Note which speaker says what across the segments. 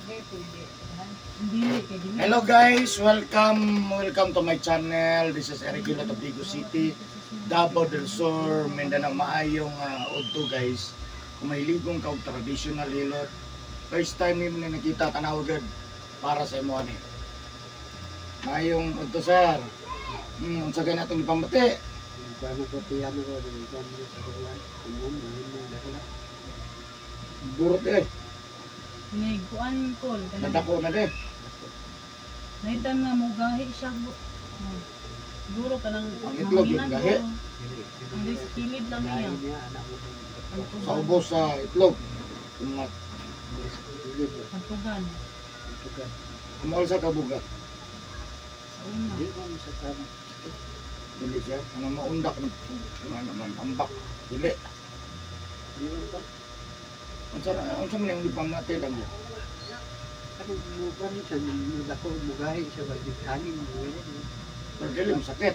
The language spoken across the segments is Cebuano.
Speaker 1: Dili kay dili.
Speaker 2: Hello guys, welcome, welcome to my channel. This is Eric Gilot of Digos City, Davao del Sur, Mindanao. Maayong udto, guys. Kung mahiligong ka og traditional hilot, first time nimo na nakita, tanaw gud para sa imo ani. Maayong udto, sir. Unsa gani atong ipamati?
Speaker 3: Kuan ko piano ko di kuan mo sa kuan. Umum mo na.
Speaker 2: Burot eh,
Speaker 1: Ni kuan kol kanang
Speaker 2: nadako na de.
Speaker 1: Nahitan nga mo gahi siya. Oh. Siguro kanang
Speaker 2: Ang itlog, yung
Speaker 1: manginan
Speaker 2: gahi.
Speaker 1: ko. Hindi, sa kilid lang niya.
Speaker 3: Niya anak mo.
Speaker 2: Sa ubos sa itlog. Kung
Speaker 3: Kilid.
Speaker 1: Pantugan.
Speaker 3: Tugan.
Speaker 2: Kumuha sa kabugat.
Speaker 1: Sa una.
Speaker 3: Di ko sa tam.
Speaker 2: Dili siya. Ano maundak ng ano man ambak. Dili.
Speaker 3: Di ko pa.
Speaker 2: Unsa man yung ipamati lang niya?
Speaker 3: Ano mo kuan siya mo dako mo gahi siya ba di hangin mo gani.
Speaker 2: Pero dili masakit.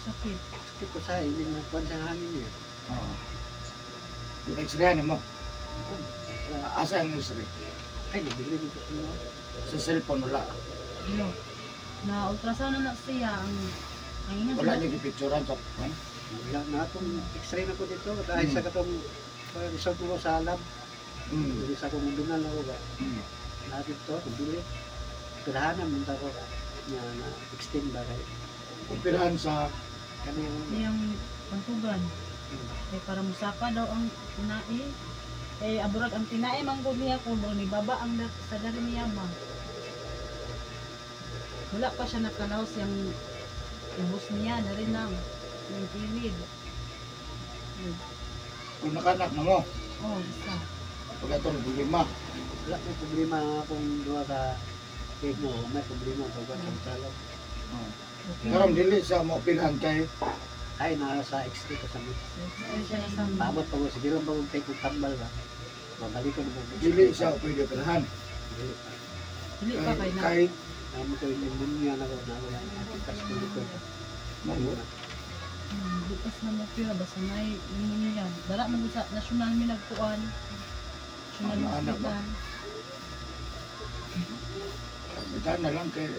Speaker 1: Sakit.
Speaker 3: Sakit ko sa ini mo kuan sa hangin niya.
Speaker 2: Oo. Yung x-ray mo. Asa ang x-ray?
Speaker 3: Ay nabili ko sa mo.
Speaker 2: Sa cellphone wala.
Speaker 1: Ilo. Na ultrasound na na siya ang ingon
Speaker 2: Wala
Speaker 1: sa
Speaker 2: niya gipicturan sa phone.
Speaker 3: Wala na atong x-ray na ko dito dahil sa katong result mo sa lab. Dili sa akong binal ako ba. Na dito, nabili. Pirahanan mun ta ko nga na extend ba kay
Speaker 2: Operahan sa
Speaker 3: kanang
Speaker 1: niyang pantugan. Kay para musaka daw ang tinae. Kay aburag ang tinae manggod niya ko ni baba ang sa dari niya ba. Wala pa siya nakalaos yung ubos niya dari lang yung kilid.
Speaker 2: Kung nakanak na mo.
Speaker 1: Oh, isa.
Speaker 2: Wala itong problema.
Speaker 3: Wala may problema kung duha ka cake mo, may problema pag sa salad.
Speaker 2: Oo.
Speaker 1: Okay.
Speaker 2: Karon dili siya maoperahan kay
Speaker 3: Ay naa sa x-ray ko sa mo.
Speaker 1: Ay, siya na sa
Speaker 3: Paabot pa ko sige lang ba kung take ko tambal ba. Mabalik ko na mo.
Speaker 2: Dili siya pwede operahan.
Speaker 3: Dili pa.
Speaker 1: Dili pa
Speaker 2: Kay
Speaker 1: kay na.
Speaker 2: kay
Speaker 3: Namo ko yung pneumonia na ko na wala tikas ko likod.
Speaker 2: Mo
Speaker 1: Bukas na mo pira basta nay pneumonia. Dala mo sa nasyonal mi nagkuan. National
Speaker 2: Ano, anak ba?
Speaker 1: Hospital.
Speaker 2: Bitan na lang kay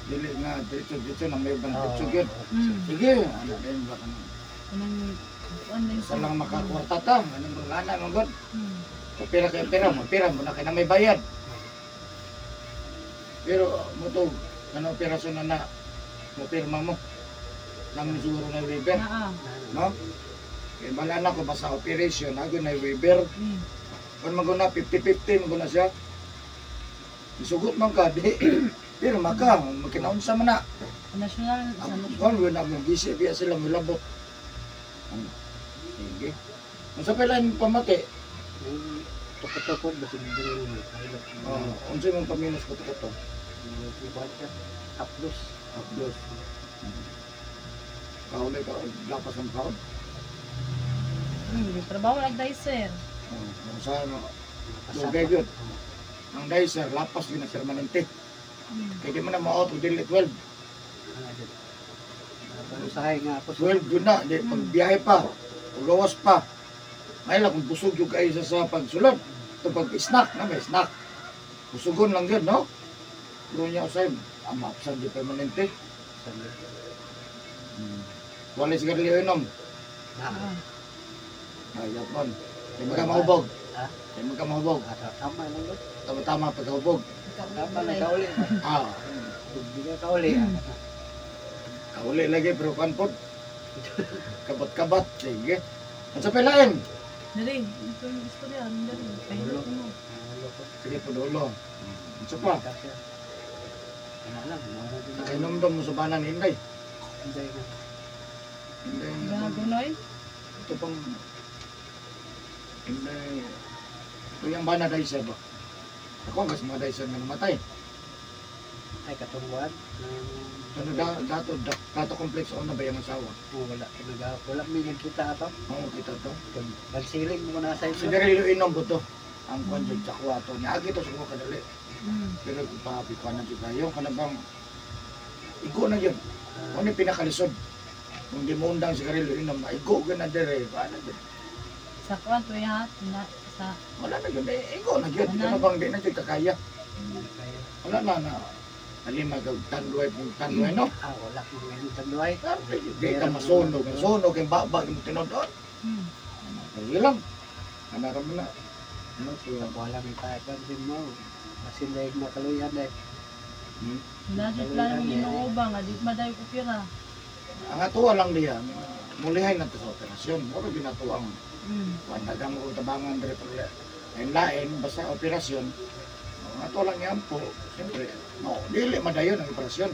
Speaker 2: dili nga diretso diretso na may ibang diretso gyud. Sige, ano din ba kanang
Speaker 1: Kanang kuan din
Speaker 2: sa lang makakwarta ta, anong mga anak mo god. Pera kay pera mo, pera mo na kay na may bayad. Pero mo to kanang operasyon na na mo pirma mo. Nang siguro na waiver,
Speaker 1: Naa.
Speaker 2: No? Kay bala na ko basta operation ako na waiver. Kung maguna 50-50 maguna siya. Isugot man ka di. Pirma ka, magkinaunsa man na.
Speaker 1: National sa
Speaker 2: Ang kung yun ang gisi biya sila milabot. Ano? Sige. Unsa pa lang pamati?
Speaker 3: Yung tukot-tukot ba siguro mo.
Speaker 2: Oh, unsa imong paminos ko to?
Speaker 3: Ikuan siya. Haplos.
Speaker 2: Haplos. Kaulay ka lapas ng kaon.
Speaker 1: Trabaho lag dicer.
Speaker 2: Oh, unsa mo? Dugay gyud. Ang dicer lapas gyud na permanente. Kay di mo na ma-out og dili 12.
Speaker 3: Usahay nga ako.
Speaker 2: 12 gyud na, di pagbiyahe pa, o gawas pa. May lang kung busog gyud kayo sa pagsulod. Ito pag snack na may snack. Busugon lang gyud, no? Pero niya usay, ang maapsan di permanente. Wala sigarilyo inom.
Speaker 3: Na.
Speaker 2: Ay, yapon. Di magka mahubog.
Speaker 3: Ha?
Speaker 2: Di magka mahubog.
Speaker 3: Tama lang yun.
Speaker 2: Tama-tama pagkahubog.
Speaker 3: Tama lang kauli.
Speaker 2: Ah,
Speaker 3: Hindi ka kauli.
Speaker 2: Kauli lagi pero kan pod. Kabat-kabat. Sige. Ang sa pilain.
Speaker 1: Dali, ito yung istorya, dali. Pahilot mo.
Speaker 2: Sige po dulo. Ang sa pa.
Speaker 3: Wala lang.
Speaker 2: Nakainomdom mo sa banan Inday.
Speaker 3: Hindi na.
Speaker 2: Inday.
Speaker 1: Gago noy.
Speaker 2: Ito pang Inday. Ito yung bana dahil ba? Ako ang kasi mga dahil nga namatay.
Speaker 3: Ay, katungguan.
Speaker 2: Ano da, dato, da, dato complex na ba yung asawa?
Speaker 3: Oh, wala. Wala may nagkita ato.
Speaker 2: Oo, kita to.
Speaker 3: Bansiling mo na sa inyo.
Speaker 2: Sigarilyo inom po to. Ang kwan dyan, tsakwa to. Niagi to sa kuha kadali. Pero ipahapipan na dyan tayo. Kanabang, igo na yun. Ano yung pinakalisod? Kung di mo undang sigarilyo inom, maigo ka na dire. Paano dyan?
Speaker 1: Sa kuan to ya, na, sa
Speaker 2: Wala na yun. Eh, igo na yun. Kanabang di na dyan kakaya. Wala na na. Alima kag Tanduay kung Tanduay no.
Speaker 3: Ah, wala ko ngayon Tanduay.
Speaker 2: Di ka masunog, masunog ang baba mo tinod-od. Kaya lang. Ana ra man na. Ano so,
Speaker 3: Wala may papansin mo. Basin dahil makaluyan dahil.
Speaker 1: Nasa plano ng Ginoo ba nga di madayo ko pira.
Speaker 2: Ang ato lang diya, mulihay na to sa operasyon. Mura ginato ang dagang mo tabangan diri pero lain lain basta operasyon. Ang ato lang yan po, siyempre, no, dili madayon ang operasyon.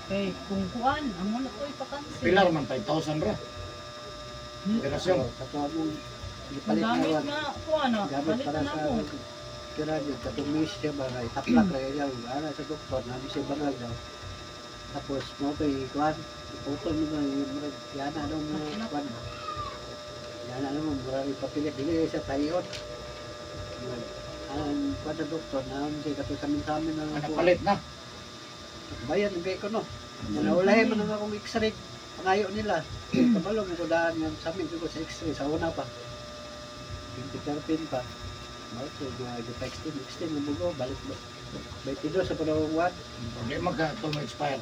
Speaker 1: Kay kung kuan amo na to ipakansin.
Speaker 2: Pilar man 5,000 ra. Operasyon.
Speaker 3: Kato mong gipalit na
Speaker 1: Gamit nga kuan na,
Speaker 3: gamit
Speaker 1: palit
Speaker 3: para
Speaker 1: na
Speaker 3: sa
Speaker 1: mo.
Speaker 3: Pira yun, katong miss siya ba, itaplak ra niya, ana sa doktor, namin siya bangal daw. Tapos mo kay kuan, iputol mo na yung murag, yana daw mo kuan. Yana daw mo, murag ipapilit, dili siya tayon. Ang kuan sa doktor, namin siya katong samin-samin na
Speaker 2: Ano palit na?
Speaker 3: Bayan, nagay ko no. Naulahin man ang akong x-ray, pangayo nila. Kabalo mo ko daan nga sa amin ko sa x-ray, sa una pa. 2013 pa. Mao to nga gipa-extend, extend ng bugo, balik ba. 22 sa panahong 1.
Speaker 2: Problema ka ito ma-expire.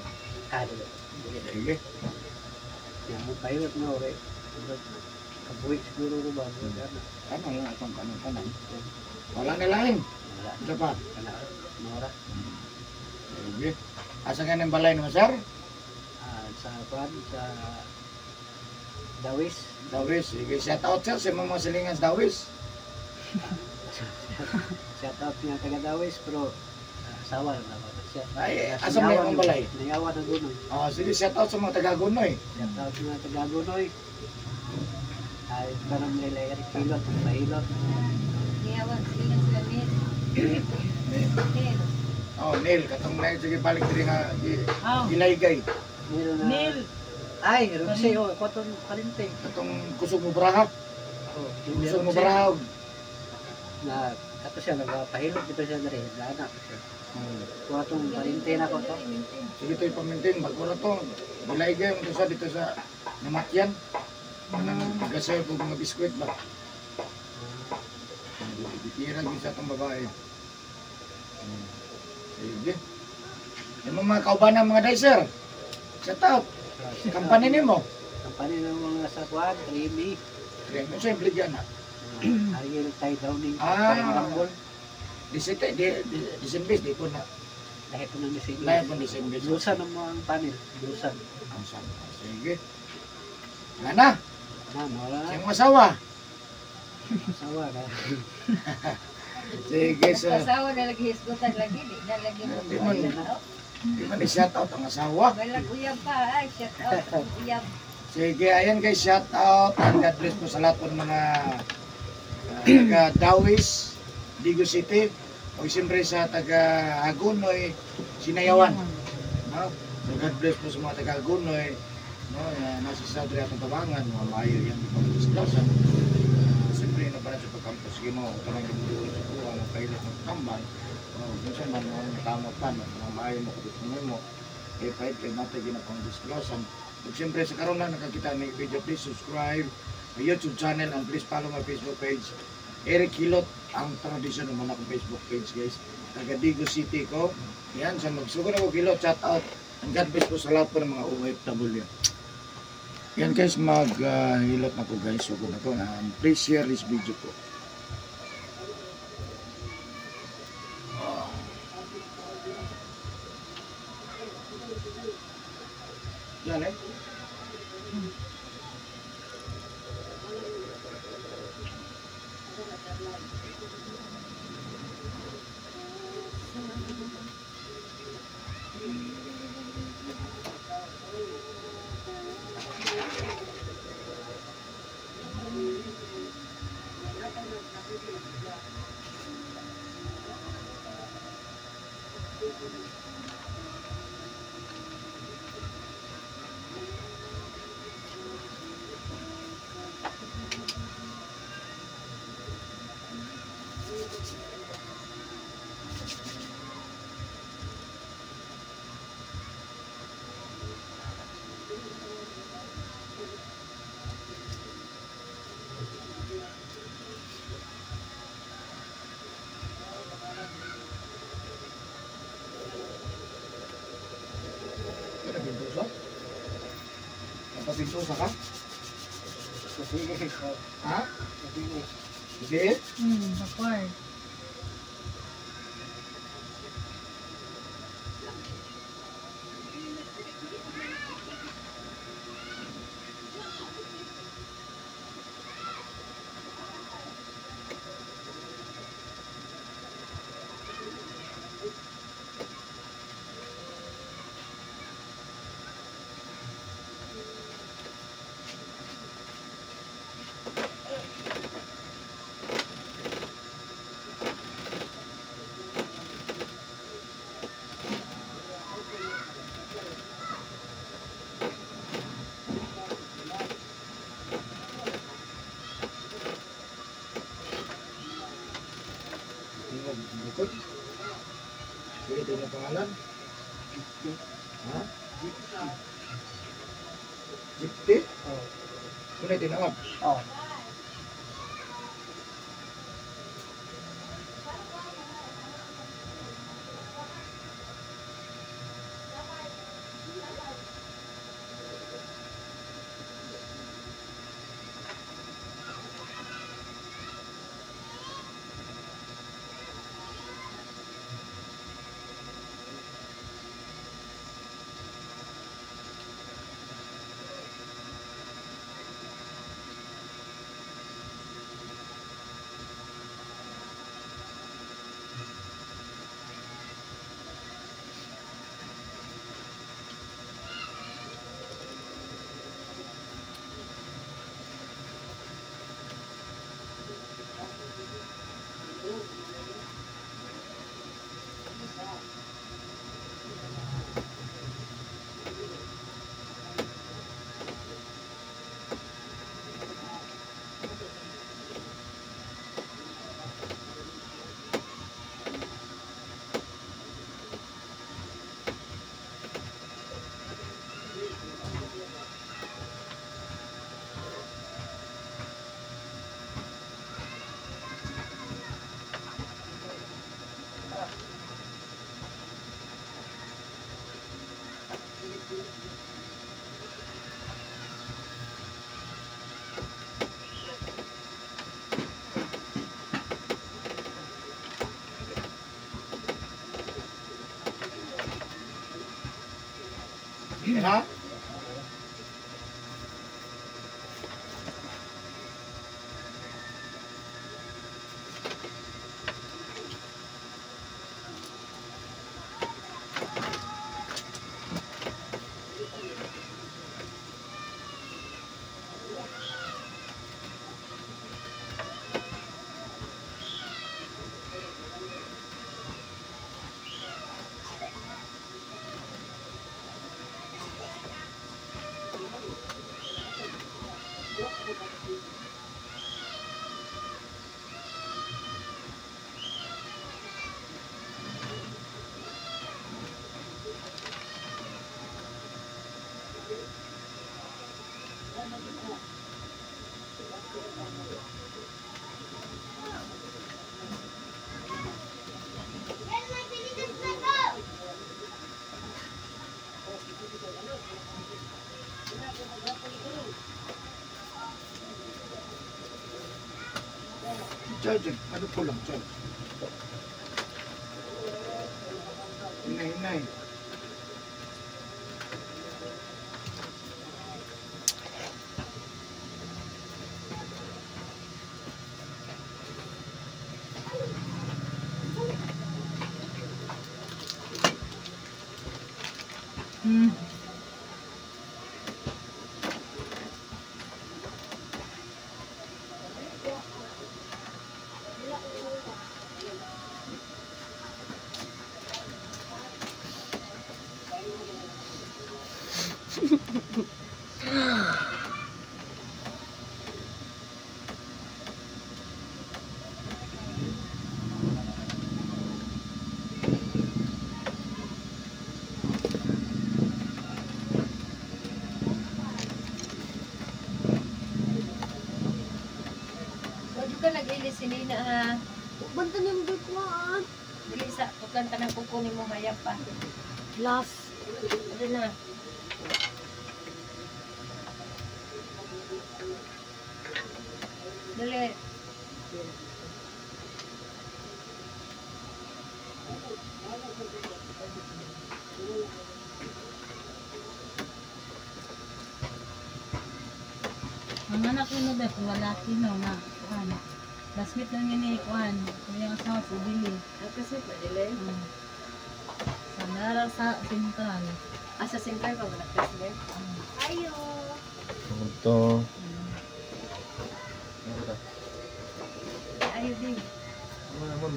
Speaker 3: Ah, dili.
Speaker 2: Sige.
Speaker 3: Yan mo pilot mo, okay. Kabuhi siguro ro ba? Ano?
Speaker 2: Ano lang atong kanang kanan. Wala na lain.
Speaker 3: Wala.
Speaker 2: Isa pa.
Speaker 3: Wala. Mora.
Speaker 2: Sige. Asa ka ng balay naman, sir?
Speaker 3: Ah, sa kuan, sa Dawis.
Speaker 2: Dawis. Sige, shout out sir sa mga silingan sa Dawis.
Speaker 3: Shout out niya taga Dawis pero asawa na ba siya.
Speaker 2: Ay, asa may ang balay?
Speaker 3: Nayawa na gunoy.
Speaker 2: Oh, sige, shout out sa mga taga-Gunoy.
Speaker 3: Shout out niya taga Gunoy. Ay, tanong nila Eric Hilot, Mahilot.
Speaker 4: Niyawan, silingan sila Neil. Neil.
Speaker 2: Oh, Neil, katong na sige balik diri nga
Speaker 1: Ah,
Speaker 2: gilaygay.
Speaker 3: Neil na.
Speaker 1: Neil.
Speaker 3: Ay, Roxy, oh, kwatong parente.
Speaker 2: Katong kusog mo braha.
Speaker 3: Oh,
Speaker 2: Kusog mo braha.
Speaker 3: Na, kato siya, nagpahilot dito siya diri, lana ko siya. Kwatong parente na ko to.
Speaker 2: Sige to ipamintin bago na to. Gilaygay mo to sa dito sa namatyan. Kanang nagasayo ko mga biskwit ba. Gitira gyud sa atong babae. Sige. Yung mga kaubanan mga day sir. Shout out. Kampany nimo.
Speaker 3: Kampanya ng mga sa kuan, 3ME.
Speaker 2: Mo sa impligyan na.
Speaker 3: Ariel Tay Downing,
Speaker 2: Ah.
Speaker 3: Tay Rambol.
Speaker 2: Disite di di disimbis di ko na.
Speaker 3: Dahil po ng disenyo.
Speaker 2: Layo po disimbis.
Speaker 3: Lusan ang mga panel. Lusan.
Speaker 2: Ang sabi. Sige. Wala na.
Speaker 3: Na, wala na.
Speaker 2: Sa imong asawa.
Speaker 3: Asawa na.
Speaker 2: Sige sir.
Speaker 4: Asawa na lagi hisgutan lagi, di na lagi.
Speaker 2: Di man. Di man i-shout out ang asawa.
Speaker 4: Walang uyab pa, ay, shout out, uyab.
Speaker 2: Sige, ayan guys, shout out and God bless po sa lahat po ng mga taga Dawis, Digo City, o siyempre sa taga Hagunoy, Sinayawan. No? So God bless po sa mga taga Hagunoy, no, nasa sa diri atong tabangan, mga maayo yan di pa disclose. Siyempre na para sa pagkampos Ginoo, tanang gibuo sa kuha ng pilot ng tambay. Oh, minsan man mo tama pa no, mga maayo mo kabit mo. Eh pahit kay natin ginapang disclose. Ug siyempre sa karon lang nakakita ni video, please subscribe my YouTube channel and please follow my Facebook page. Eric Hilot ang tradisyon naman akong Facebook page guys. Taga Digo City ko. Yan, sa magsugod ako Hilot, shout out. And God bless po sa lahat po ng mga OFW. Yan guys, maghilot na ko guys. Sugod na ko. And please share this video po. Yan eh. Nagsusa ka?
Speaker 3: Gabi.
Speaker 2: Ha?
Speaker 3: Gabi.
Speaker 2: Gabi?
Speaker 1: Bakor.
Speaker 2: Tingog likod. Sige, ito yung pangalan. Ha? Jipti?
Speaker 3: Oh.
Speaker 2: Kunay tinawag.
Speaker 3: Oh.
Speaker 2: Ha? Charge, ano po lang, charge. Hinay-hinay.
Speaker 4: Wala ka nag-ilis si Nina ha.
Speaker 5: Banta niyang bigwaan.
Speaker 4: Dili sa putlan tanang kuko ni mo hayap pa.
Speaker 5: Last.
Speaker 4: Ano na? Dali.
Speaker 1: Ang anak ko no ba, kung wala kino nga. Kuan. Classmate lang yun eh, kuan. Kaya ang asawa si Billy.
Speaker 4: Ah, kasi madali.
Speaker 1: Sa Nara sa Central.
Speaker 4: Ah, sa Central pa mga classmate? Ayo.
Speaker 6: Ito.
Speaker 4: Ayo din.
Speaker 6: Ano naman?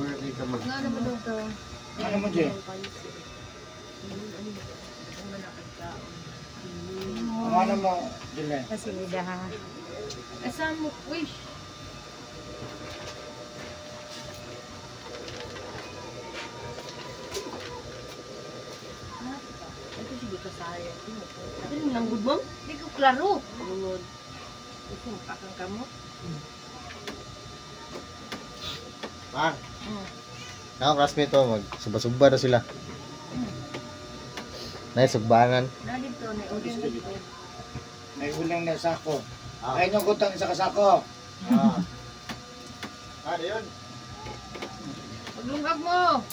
Speaker 6: Birthday ka mag...
Speaker 4: Nga naman to.
Speaker 2: Ano mo, Jay? Ang ano mo, Jillian?
Speaker 1: Kasi nila ha.
Speaker 4: Asa mo, wish.
Speaker 5: Ito sige kasaya. Ano lang gud ma'am?
Speaker 4: Di ko klaro. Ito, makakang kamo.
Speaker 6: Ma! Ako, classmate to, magsubba-subba na sila. Nay, sugbanan.
Speaker 4: Na dito, na uling dito.
Speaker 2: May ulang na sako. Ay, nyo gutang isa ka sako.
Speaker 6: Ah. Ah, yun.
Speaker 4: Paglungag mo!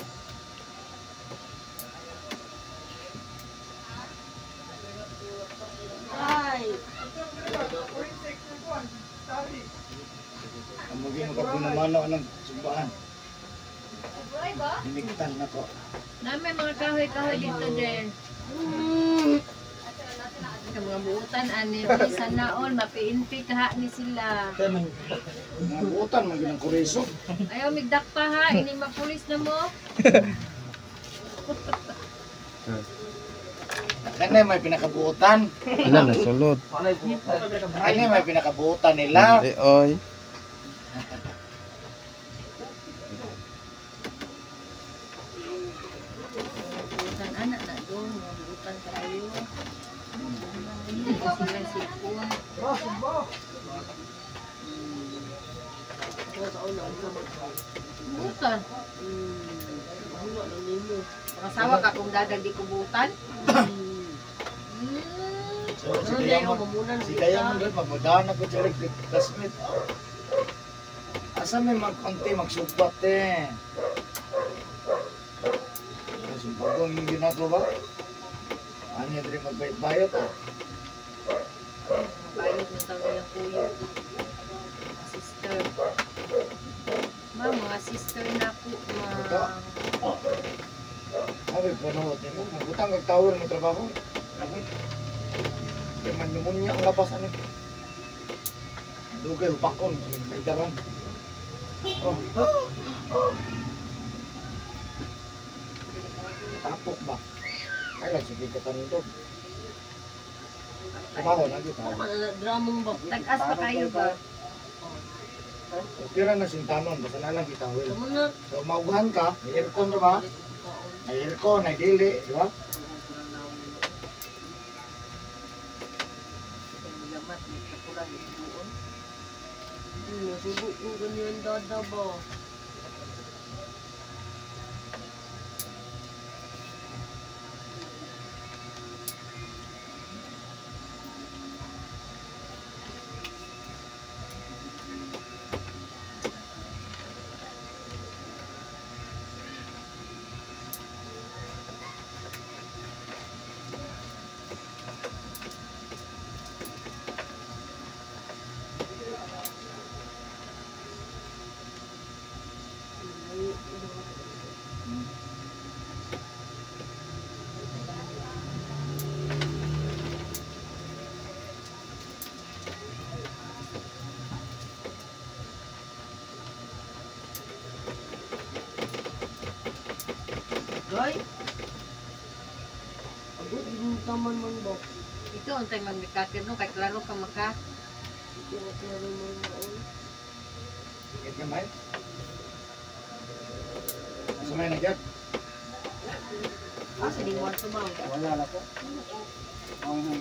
Speaker 5: Ay.
Speaker 2: Ang maging magkapunamano ng sumbaan. Hinigtan na ko.
Speaker 4: Nami mga kahoy-kahoy dito din. Sa mga buutan, ani, sana all, mapiinpi kaha ni sila.
Speaker 2: Mga buutan, mga ginang kuriso.
Speaker 4: Ayaw, migdak pa ha, ini mapulis na mo.
Speaker 2: Kanya may pinakabuutan.
Speaker 6: Wala na, sulod.
Speaker 2: Kanya may pinakabuutan nila.
Speaker 6: Ay, oy.
Speaker 4: Buutan, anak na doon, mga buutan tayo. Sila sipon. Buutan. Makasawa ka kung dadag di kubutan.
Speaker 2: So, si Diamond, doon, magmudahan ako sa classmate. Asa may magkonti, magsubat eh. Sumbagong yung ginagawa ba? Ano yung rin magbayot-bayot ah.
Speaker 4: Bayot na tawag niyang kuyo. Sister. Ma, mga sister na po, ma.
Speaker 2: Sabi, panuot nimo. Magbutang kag tawol mo trabaho. Kaya man pneumonia ang labas ano. Dugay upakon, may daran. Oh. Tapok ba? Ay lang sige ka tanong. Trabaho na kita.
Speaker 5: Dramong ba?
Speaker 4: Tag-as pa kayo ba?
Speaker 2: Okay ra na sintanon basta na lang kita will.
Speaker 5: Tama na.
Speaker 2: So maugahan ka, may aircon ra ba? May aircon, may dili, di ba?
Speaker 5: Nasubo ko ganyan dada ba? Gay. Abot yung taman man ba?
Speaker 4: Ito, untay magmikakir no, kay klaro ka maka.
Speaker 5: Ito klaro man ba?
Speaker 2: Get gamay. Asa may nagyat?
Speaker 4: Ah, sa lingwan tumaw.
Speaker 3: Wala na po. Okay na.